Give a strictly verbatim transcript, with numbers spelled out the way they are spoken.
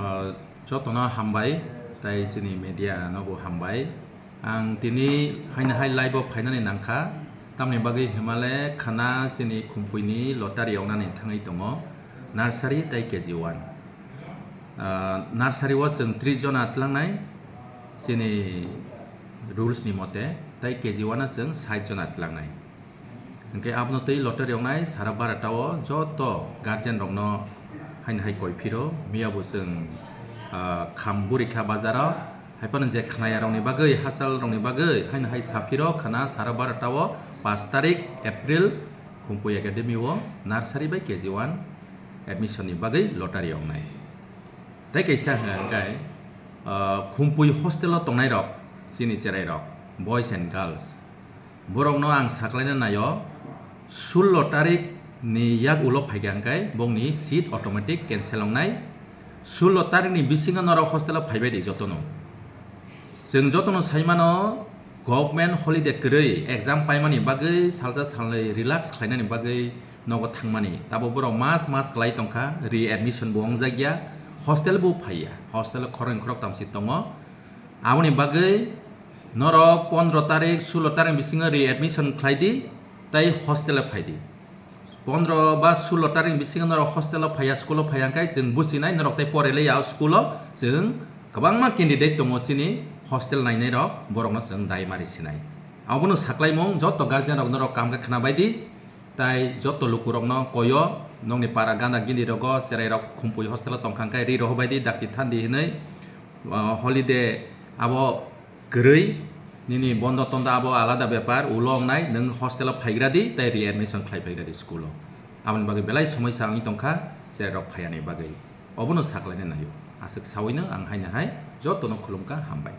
Ah, jotono hambai, tai chini media no bo hambai. Ang tini haino hai live o phainani nangkha, tamni bagwi himale khana chini Khumpui ni lottery wngnani thangwi tongo, nursery tai K G one. Ah, nursery o chwng tris jona tlangnai, chini rules ni mote, tai K G one o chwng sait jona tlangnai. Hwnkhe abono twi lottery wngnai sara barata o joto guardian rokno haino hai koi phiro, miya bo chwng, ah, kham buri kha bazar o, hai phano je khnaya rokni bagwi, hachal rokni bagwi haino hai sa phiro khana sara barata o pash tarik April Khumpui Academy o nursery bai K G one admission ni bagwi lottery wngnai. Tai kaisa hwnkha hwnkhe, ah, Khumpui hostel o tongnai rok, chini cherai rok, boys and girls, borokno ang saklaina naio, sullo tarik ni yak ulo phaikha hwnkhe bongni seat automatic cancel wngnai. Sullo tarik ni bisingo norok hostel o phaibai di jotono. Chwng jotono saimano, government holiday kwrwi exam paimani bagwi salsa salnwi relax khlainani bagwi nogo thangmani. Tabo borok mas mas kwlai tongkha, readmission bo wngjak ya, hostel bo phaiya, hostel o khoroknwi khoroktam si tongo. Aboni bagwi norok pondro tarik, sullo tarik bisingo readmission khlai di, tai hostel o phai di. Pondro ba sullo tarik bisingo norok hostel o phaiya, school o phaiya hwnkhe chwng buchinai norok tai porelai ya o school o, chwng kwbangma candidate tongo chini hostel nainai rok, borokno chwng dai mari sinai. Abono saklaimung joto guardian rok norok kaham khe khna bai di. Tai joto lukurokno koyo, nokni para gana gini rogo cherai rok Khumpui hostel o tongkha hwnkhe ri rohor bai di, dakti thandi hinwi, ah, holiday abo kwrwi, nini bondo tondo abo alada bepar, ulo wngnai, nwng hostel o phaigra di, tai readmission khlai phaigra di school o. Aboni bagwi belai somoi sa wngwi tongkha cherai rok phaiyani bagwi. Obono saklaina naio. Aswk sawino ang haino hai jotono khulumkha, hambai.